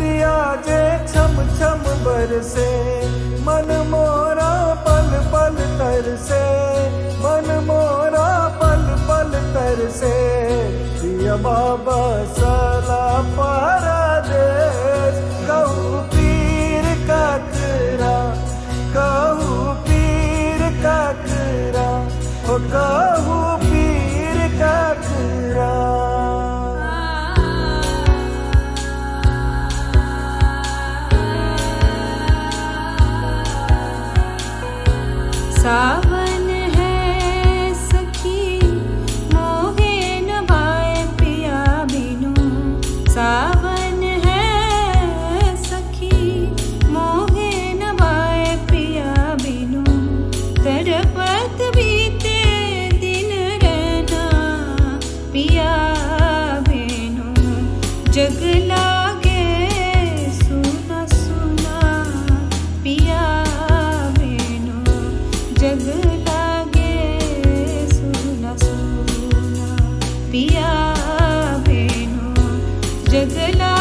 पिया जे छम छम बरसे, मन मोरा पल पल तरसे, मन मोरा पल पल तरसे। पिया बाबा सला परदेस, कहू पीर काकरा, कहू पीर काकरा, ओ कहू पीर काकरा। सावन है सखी मोहे न भाए पिया बिनु, सावन है सखी मोहे न भाए पिया बिनु, तड़पत बीते दिन रहना पिया बिनु, जग लागे सुना सुना पिया बिनु, जग लागे सुना सुना पिया बिनु, जग लागे।